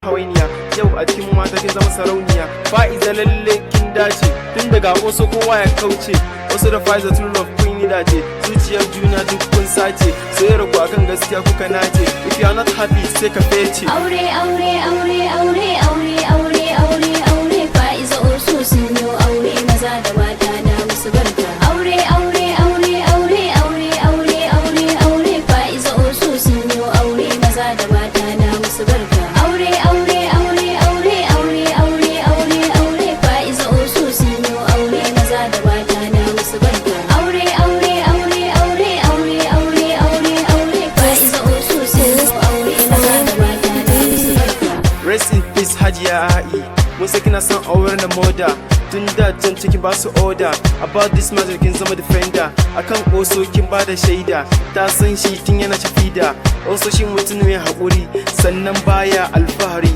Hawainiya yau a cikin mata kin zama sarauniya. Fa'iza, lalle kin dace, tun daga Oso kowa ya kauce. Wasu da Fa'iza, true love kun yi dace, zuciyar juna duk kun sace, soyayyar ku akan gaskiya kuka nace. If you are not happy, sai ka fece. Aure, aure, aure, aure, aure, aure, aure, aure. Fa'iza Oso sun yi aure, maza da mata na musu barka. Aure, aure, aure, aure, aure, aure, aure, aure. Fa'iza Oso sun yi aure, maza da mata na musu barka. Aure, aure, aure, aure, aure, aure, aure, aure. Fa'iza Oso sun yi aure, maza da mata na musu barka. Aure, aure, aure, aure, aure, aure, aure, aure. Fa'iza Oso sun yi aure, maza da mata na musu barka. Rest in peace, Hajiya Ai. Mun san kina son auren da moda, tun da can cikin ba su order. About this matter kin zama defender. Akan Oso kin ba da shaida, ta san shi tun yana shafida. Oso shi mutum mai haƙuri, sannan baya alfahari.